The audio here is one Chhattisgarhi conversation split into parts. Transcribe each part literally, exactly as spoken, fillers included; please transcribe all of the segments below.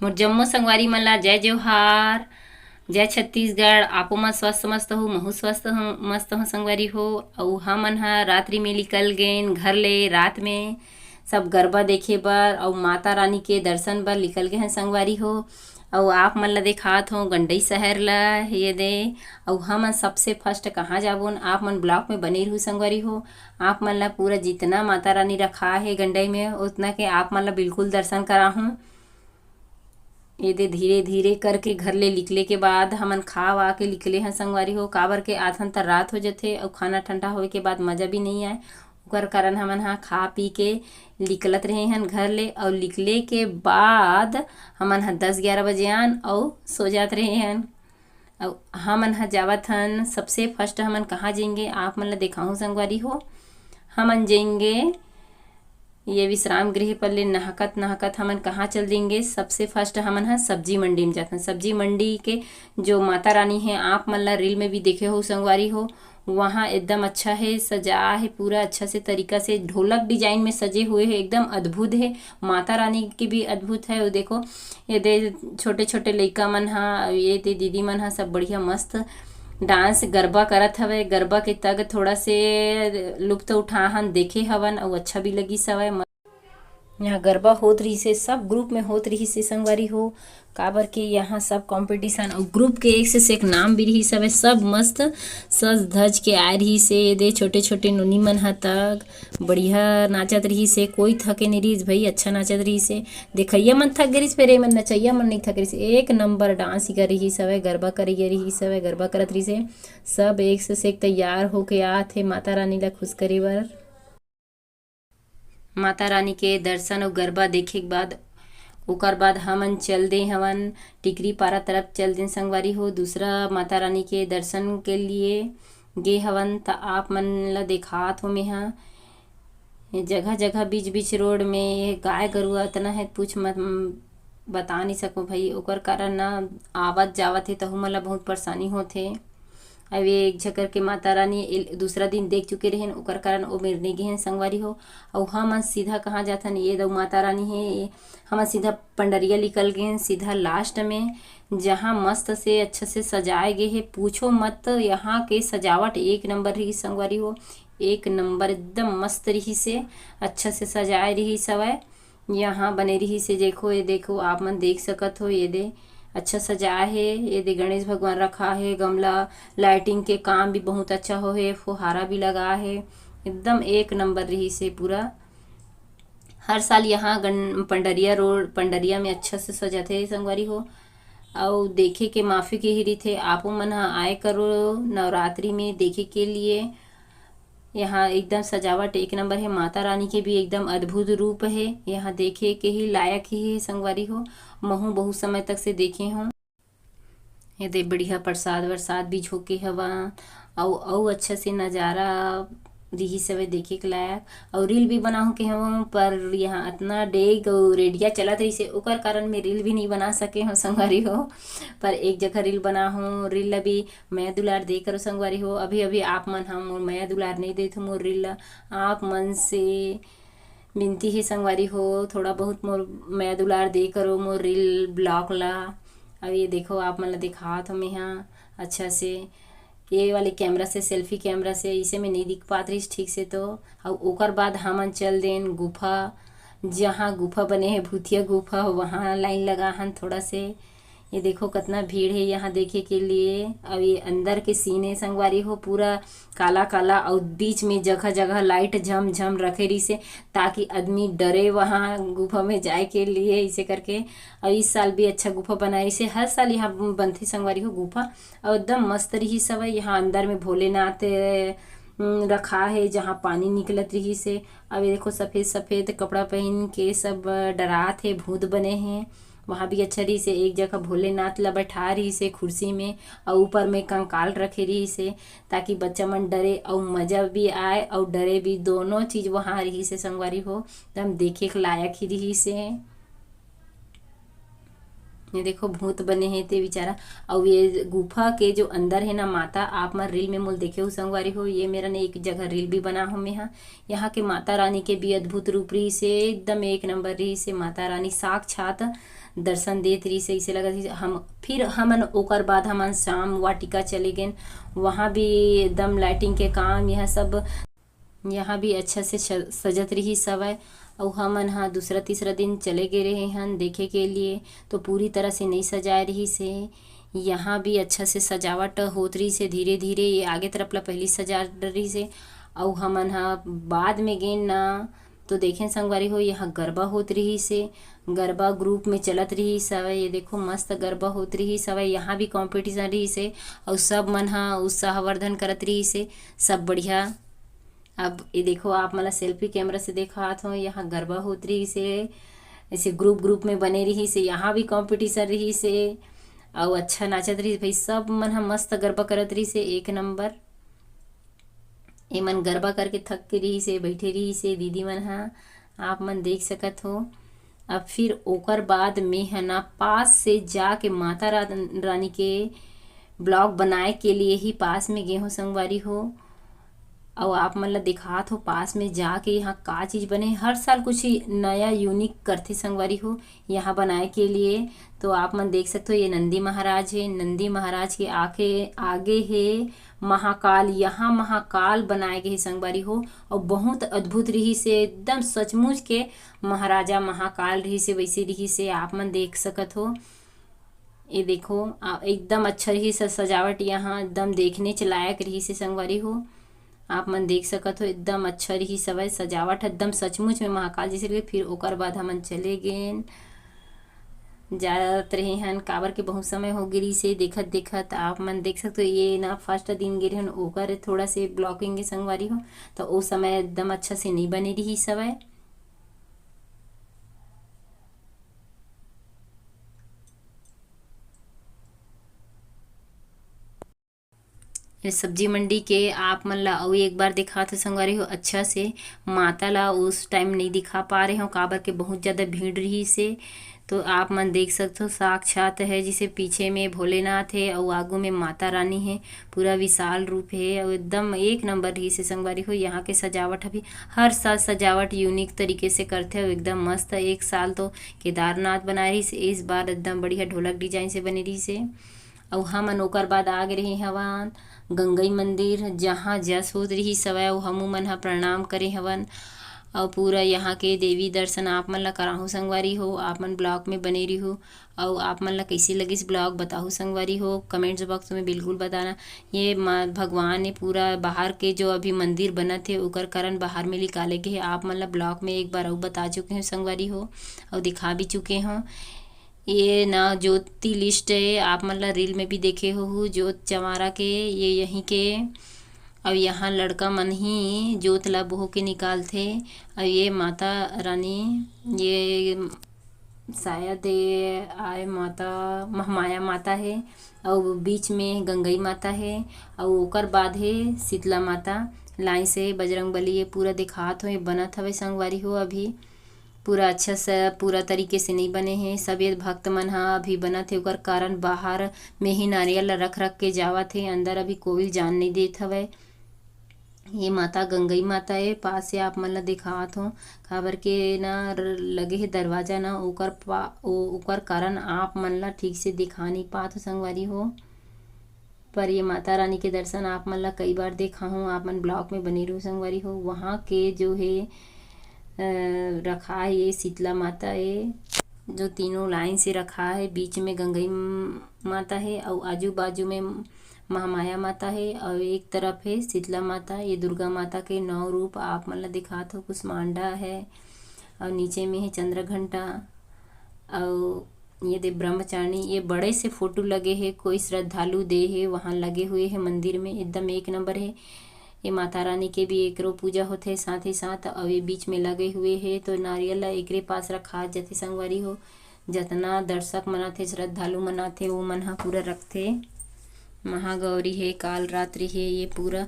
मोर जम्मो संगवारी मन ला जय जोहार, जय छत्तीसगढ़। आपो मन स्वस्थ मस्त हो, महू स्वस्थ हो, मस्त हो संगवारी हो। अउ हमन ह रात्रि में निकल गेन घर ले, रात में सब गरबा देखे बर अउ माता रानी के दर्शन बर निकल गे हन संगवारी हो। अउ आप मन ला देखात हो गंडई शहर ला, ये दे। अउ हमन सबसे फर्स्ट कहाँ जाबोन, आप मन ब्लॉग में बने रहू संगवारी हो। आप मन ला पूरा जितना माता रानी रखा है गंडई में, उतना के आप मन ला बिल्कुल दर्शन कराहूँ। ये दे धीरे धीरे करके घर ले निकले के बाद हमन खा वा के निकले हन संगवारी हो, काबर के आथन त रात हो जथे अउ खाना ठंडा होए के बाद मजा भी नहीं आए। ओकर कारण हमन हा खा पी के निकलत रहे हन घर ले, अउ निकले के बाद हमन हा दस ग्यारह बजे आन अउ सो जात रहे हन। अउ हमन हा जावत हन, सबसे फर्स्ट हमन कहाँ जाएंगे, आप मन ला देखाहूँ संगवारी हो। हमन जाएंगे ये विश्राम गृह पर ले नहाकत नहाकत हमन कहाँ चल देंगे? सबसे फर्स्ट हमन ह सब्जी मंडी में जाथन। सब्जी मंडी के जो माता रानी है, आप मन ला रील में भी देखे हो संगवारी हो, वहाँ एकदम अच्छा है, सजा है पूरा अच्छा से तरीका से, ढोलक डिजाइन में सजे हुए है, एकदम अद्भुत है। माता रानी के भी अद्भुत है। वो देखो, ये दे छोटे छोटे लइका मन हा, ये दे दीदी मन हा, सब बढ़िया मस्त डांस गरबा करत हवे। गरबा के तग थोड़ा से लुप्त उठाहन देखे हवन, अउ अच्छा भी लगिस हवय। यहाँ गरबा होत रहिस हे, सब ग्रुप में होत रहिस हे संगवारी हो, काबर के यहाँ सब कंपटीशन अउ ग्रुप के एक से एक नाम भी रहिस हवे। सब मस्त सज धज के आए रहिस हे। ये दे छोटे छोटे नोनी मन ह तक बढ़िया नाचत रहिस हे, कोई थके नहीं रहिस भाई, अच्छा नाचत रहिस हे। देखइया मन थक गे रहिस, फेर ये मन नचइया मन नहीं थक रहिस। एक नंबर डांस कर रहिस हवे, गरबा करे गे रहिस हवे, गरबा करत रहिस हे। सब एक से एक तैयार होके आत हे माता रानी ला खुश करे बर। माता रानी के दर्शन अउ गरबा देखे के बाद, ओकर बाद हमन चल दे हवन टिकरी पारा तरफ चल दे संगवारी हो। दूसरा माता रानी के दर्शन के लिए गे हवन, त आप मन ला देखात हो मेहा। ये जगह जगह बीच बीच रोड में ये गाय गरुआ इतना है, पूछ मत, बता नहीं सको भाई। ओकर कारण ना आवत जावत हे, तहू मन ला बहुत परेशानी होत हे। अब ये एक झकर के माता रानी ए-, दूसरा दिन देख चुके रहेन, ओकर कारण ओ मेर नहीं गे हन संगवारी हो। अउ हमन सीधा कहाँ जाथन, ये दऊ माता रानी हे, ये हमन सीधा पंडरिया निकल गे हन, सीधा लास्ट में, जहाँ मस्त से अच्छा से सजाए गे हे, पूछो मत। यहाँ के सजावट एक नंबर रहिस संगवारी हो, एक नंबर एकदम मस्त रहिस हे, अच्छा से सजाए रहिस हवय। यहाँ बने रहिस हे, देखो, ये देखो, आप मन देख सकत हो, ये दे अच्छा सजाए हे, ये दे गणेश भगवान रखा हे, गमला, लाइटिंग के काम भी बहुत अच्छा हो हे, फुहारा भी लगा हे, एकदम एक नंबर रहिस हे पूरा। हर साल यहाँ गन-, पंडरिया रोड, पंडरिया में अच्छा से सजाथे संगवारी हो। अउ देखे के माफी के ही रीत हे, आपो मन ह आए करो नवरात्रि में देखे के लिए। यहाँ एकदम सजावट एक नंबर हे, माता रानी के भी एकदम अद्भुत रूप हे, यहाँ देखे के ही लायक ही हे संगवारी हो। महू बहुत समय तक से देखे हूँ। ये दे बढ़िया प्रसाद वरसाद भी झोंके हवा, अउ अउ अच्छा से नजारा रिहिस हवे देखे के लायक। अउ रील भी बनाहूँ के हवं, पर यहाँ अतना डेग अउ रेडिया चलत रहिस हे, ओकर कारण मैं रील भी नहीं बना सके हूँ संगवारी हो। पर एक जगह रील बनाहूँ, रील ला भी मया दुलार दे करो संगवारी हो। अभी अभी आप मन ह मोर मया दुलार नहीं देत हो मोर रील ला, आप मन से विनती हे संगवारी हो, थोड़ा बहुत मोर मया दुलार दे करो मोर रील ब्लॉग ला। अब ये देखो, आप मन ला दिखात हो मेहा अच्छा से, ये वाले कैमरा से, सेल्फी कैमरा से, इसे में नहीं दिख पात रहिस ठीक से तो। अउ ओकर बाद हमन चल देन गुफा, जहाँ गुफा बने हे, भूतिया गुफा, वहाँ लाइन लगा हन थोड़ा से। ये देखो, कितना भीड़ है यहाँ देखे के लिए। अउ ये अंदर के सीन है संगवारी हो, पूरा काला काला, अउ बीच में जगह जगह लाइट झम झम रखे रहिस हे, ताकि आदमी डरे वहाँ गुफा में जाए के लिए, इसे करके। अउ इस साल भी अच्छा गुफा बनाइस हे, हर साल यहाँ बनथे संगवारी हो गुफा, अउ एकदम मस्त रहिस हवय। यहाँ अंदर में भोलेनाथ, अम, रखा है, जहाँ पानी निकलत रहिस हे। अब ये देखो, सफेद सफेद कपड़ा पहन के सब डरात हे, भूत बने हैं। वहाँ भी अच्छा रहिस हे, एक जगह भोलेनाथ ला बैठा रहिस हे कुर्सी में, अउ ऊपर में कंकाल रखे रहिस हे, ताकि बच्चा मन डरे अउ मजा भी आए अउ डरे भी, दोनों चीज वहाँ रहिस हे संगवारी हो, एकदम देखे के लायक ही रहिस हे। ये देखो, भूत बने हे ते बेचारा। अउ ये गुफा के जो अंदर हे ना माता, आप मन reel में मोल देखे हो संगवारी हो, ये मेरा ने एक जगह reel भी बना हो मैं हा। यहाँ के माता रानी के भी अद्भुत रूप रहिस हे, एकदम एक नंबर रहिस हे। माता रानी साक्षात दर्शन देत रहिस हे, इसे लगत रहिस हे। हम फिर हमन ओकर बाद हमन श्याम वाटिका चले गेन, वहाँ भी एकदम lighting के काम, यह सब यहाँ भी अच्छा से स-, सजत रहिस हवय। अउ हमन ह दूसरा तीसरा दिन चले गे रहे हन देखे के लिए, तो पूरी तरह से नई सजाए रहिस हे। यहाँ भी अच्छा से सजावट होत रहिस हे धीरे धीरे। ये आगे तरफ ला पहली सजा डरिस हे, अउ हमन ह बाद में गेन ना, तो देखें संगवारी हो, यहाँ गरबा होत रहिस हे। गरबा group में चलत रहिस हवय। ये देखो, मस्त गरबा होत रहिस हवय। यहाँ भी competition रहिस हे, अउ सब मन ह उत्साहवर्धन करत रहिस हे। सब बढ़िया। अब ये देखो, आप मन ला selfie camera से देखात हो, यहाँ गरबा होत रहिस हे, ऐसे group group में बने रहिस हे, यहाँ भी competition रहिस हे, अउ अच्छा नाचत रहिस भाई, सब मन ह मस्त गरबा करत रहिस हे, एक नंबर। एमन गरबा करके थक के रहिस हे, बैठे रहिस हे दीदी मन ह, आप मन देख सकत हो। अब फिर ओकर बाद में ह ना पास से जाके माता रा-, रानी के vlog बनाए के लिए ही पास में गे हो संगवारी हो। अउ आप मन ला दिखात हो पास में जाके यहाँ का चीज बने। हर साल कुछ ही नया unique करथे संगवारी हो यहाँ बनाए के लिए। तो आप मन देख सकते हो, ये नंदी महाराज हे। नंदी महाराज के आगे, आगे हे महाकाल। यहाँ महाकाल बनाए गए हे संगवारी हो, अउ बहुत अद्भुत रहिस हे, एकदम सचमुच के महाराजा महाकाल रहिस हे, वैसे रहिस हे, आप मन देख सकत हो। ये देखो, आ, एकदम अच्छा रहिस हे सजावट, यहाँ एकदम देखने च लायक रहिस हे संगवारी हो। आप मन देख सकत हो, एकदम अच्छा रहिस हवय सजावट, एकदम सचमुच में महाकाल जैसे लगे। फिर ओकर बाद हमन चले गेन, जात रहे हन, काबर के बहुत समय हो गे रहिस हे देखत देखत। आप मन देख सकते हो, ये ना first दिन गे रहे हन, ओकर थोड़ा से vlogging के संगवारी हो, तो ओ समय एकदम अच्छा से नहीं बने रहिस हवय। ये सब्जी मंडी के आप मन ला अउ एक बार दिखात हो संगवारी हो, अच्छा से माता ला उस time नहीं दिखा पा रहे हो, काबर के बहुत ज़्यादा भीड़ रहिस हे। तो आप मन देख सकते हो, साक्षात है जिसे पीछे में भोलेनाथ है और आगू में माता रानी है। पूरा विशाल रूप है और एकदम एक नंबर रहिस हे संगवारी हो। यहाँ के सजावट अभी हर साल सजावट unique तरीके से करथे और एकदम मस्त। एक साल तो केदारनाथ बनाए रहिस, इस बार एकदम बढ़िया ढोलक design से बने रहिस हे। अउ हमन ओकर बाद आ गे रहे हवन गंगई मंदिर, जहाँ जस होत रहिस हवय, अउ हमू मन ह प्रणाम करे हवन। अउ पूरा यहाँ के देवी दर्शन आप मन ल कराहूँ संगवारी हो, आप मन vlog में बने रहिहू। अउ आप मन ल कइसे लगिस vlog, बताहू संगवारी हो, comments box में बिल्कुल बताना। ये माँ भगवान ने पूरा बाहर के जो अभी मंदिर बनत हे, ओकर कारण बाहर में निकाले गे हे। आप मन ल vlog में एक बार अउ बता चुके हूँ संगवारी हो, अउ दिखा भी चुके हूँ। ये ना ज्योति list है, आप मन ला reel में भी देखे होहू, ज्योत चंवारा के, ये यहीं के। अब यहाँ लड़का मन ही ज्योत ला बोह के निकालथे। अब ये माता रानी, ये शायद ये आय माता, महामाया माता है, अउ बीच में गंगई माता है, अउ ओकर बाद है शीतला माता। line से बजरंग बली ये पूरा दिखात हो, ये बनत हवे संगवारी हो अभी। पूरा अच्छा से, पूरा तरीके से नहीं बने हे। सब ये भक्त मन ह अभी बनत हे, ओकर कारण बाहर में ही नारियल ला रख रख के जावत हे, अंदर अभी कोई जान नहीं देत हवय। ये माता गंगई माता ए, पास से आप मन ला दिखावत हो, काबर के ना र-, लगे हे दरवाजा ना, ओकर पा-, ओ-, ओकर कारण आप मन ला ठीक से दिखा नहीं पात हो संगवारी हो। पर ये माता रानी के दर्शन आप मन ला कई बार देखाहूँ, आप मन vlog में बने रहू संगवारी हो। वहाँ के जो है, अ, रखा है ये शीतला माता है, जो तीनों line से रखा है। बीच में गंगई म-, माता है और आजू बाजू में महामाया माता है और एक तरफ है शीतला माता। ये दुर्गा माता के नौ रूप आप मन ला दिखात हो। कुसमांडा है और नीचे में है चंद्र घंटा और ये दे ब्रह्मचारिणी, ये बड़े से photo लगे हे, कोई श्रद्धालु दे हे, वहाँ लगे हुए हे मंदिर में, एकदम एक नंबर हे। ये माता रानी के भी एकरो पूजा होथे साथ ही साथ, और ये बीच में लगे हुए हे तो नारियल ला एकरे पास रखा जथे संगवारी हो। जतना दर्शक मन आथे, श्रद्धालु मन आथे, वो मन ह पूरा रखथे। महागौरी हे, काल रात्रि हे, ये पूरा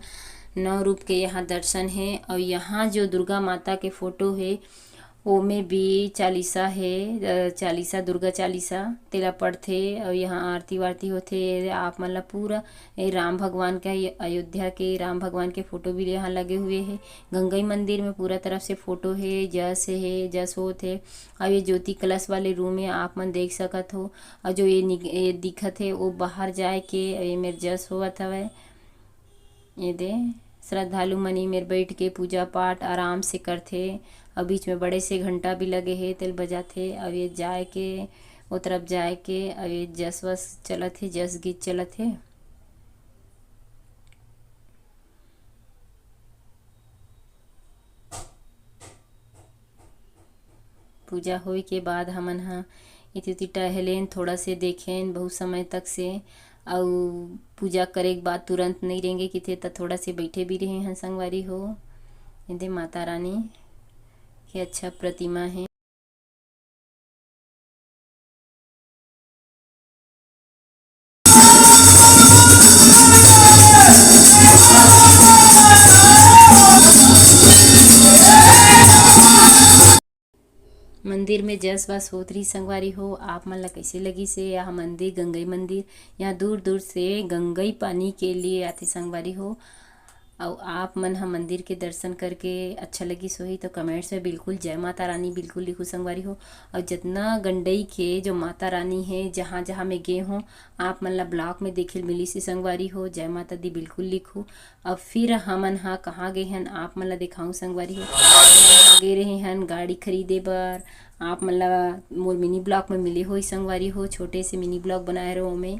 नौ रूप के यहाँ दर्शन हे। और यहाँ जो दुर्गा माता के photo हे, ओमे भी चालीसा हे, अ, चालीसा, दुर्गा चालीसा, तेला पढ़थे अउ यहाँ आरती वारती होथे। आप मन ला पूरा ए राम भगवान के, अयोध्या के राम भगवान के फोटो भी यहाँ लगे हुए हे। गंगई मंदिर में पूरा तरफ से फोटो हे, जस हे, जस होत हे। अउ ये ज्योति कलश वाले रूम में आप मन देख सकत हो। अउ जो ये निक-, ये दिखत हे, वो बाहर जाए के, ये मेर जस होवत हवय। ये दे, श्रद्धालु मन ये मेर बैठ के पूजा पाठ आराम से करथे। अउ बीच में बड़े से घंटा भी लगे हे, तेल बजाथे। अउ ये जाए के, ओ तरफ जाए के, अउ ये जस वस चलत हे, जस गीत चलत हे। पूजा होए के बाद हमन ह इति उति टहलेन, थोड़ा से देखेन बहुत समय तक से। अउ पूजा करे के बाद तुरंत नइ रेंगे किथे, त थोड़ा से बैठे भी रहे हन संगवारी हो। एदे माता रानी के अच्छा प्रतिमा हे। मंदिर में जस वस होत रही संगवारी हो, आप मन ला कइसे लगिस हे यह मंदिर, गंगई मंदिर? यहाँ दूर दूर से गंगई पानी के लिए आथे संगवारी हो। अउ आप मन ह मंदिर के दर्शन करके अच्छा लगिस होही तो comments में बिल्कुल जय माता रानी बिल्कुल लिखू संगवारी हो। अउ जितना गंडई के जो माता रानी हे, जहाँ जहाँ मैं गे हों, आप मन ला vlog में देखे ल मिलिस हे संगवारी हो, जय माता दी बिल्कुल लिखू। अब फिर हमन ह कहाँ गे हन, आप मन ला दिखाऊं संगवारी हो। गे रहे हन गाड़ी खरीदे बर। आप मन ला मोर mini vlog में मिले होही संगवारी हो, छोटे से mini vlog बनाए रहो, ओमे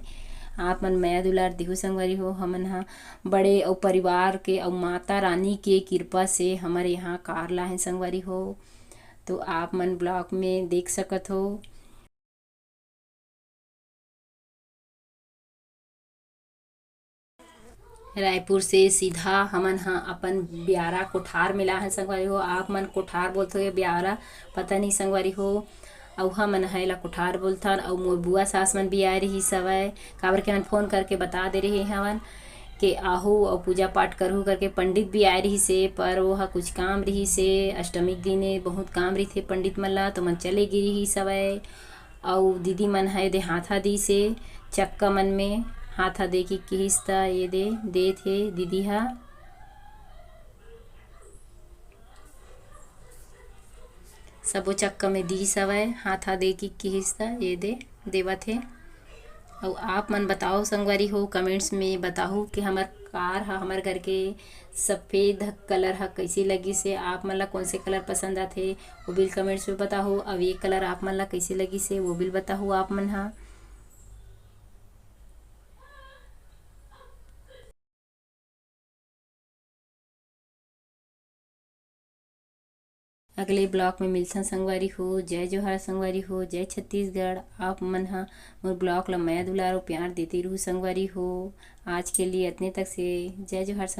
आप मन मया दुलार देहू संगवारी हो। हमन ह बड़े अउ परिवार के अउ माता रानी के कृपा से हमर यहाँ कार लाहे संगवारी हो, तो आप मन vlog में देख सकत हो। रायपुर से सीधा हमन ह अपन ब्यारा कोठार में लाहन संगवारी हो। आप मन कोठार बोलथो या ब्यारा, पता नहीं संगवारी हो। अउ हमन ह एला कोठार बोलथन। अउ मोर बुआ सास मन भी आए रहिस हवय, काबर के हमन फोन करके बता दे रहे हवन के आहू अउ पूजा पाठ करहू करके पंडित भी आए रहिस हे, पर वो ह कुछ काम रहिस हे, अष्टमी के दिन ए बहुत काम रहिथे पंडित मन ला, तो मन चले गे रहिस हवय। अउ दीदी मन ह एदे हाथा दिस हे, चक्का मन में हाथा दे के किहिस त एदे देत हे दीदी ह। सबो चक्का में दिस हवय, हाथा दे के किहिस त एदे देवत हे। अउ आप मन बताओ संगवारी हो, comments में बताहू कि हमर कार ह, हमर घर के सफेद colour ह कइसे लगिस हे। आप मन ला कौन से colour पसंद आथे, वो भी comments में बताहू। अउ ये colour आप मन ला कइसे लगिस हे, वो भी बताहू आप मन ह। अगले vlog में मिलथन संगवारी हो। जय जोहार संगवारी हो, जय छत्तीसगढ़। आप मन ह मोर vlog ला मया दुलार अउ प्यार देते रहू संगवारी हो। आज के लिए अतने तक से जय जोहार संगवारी।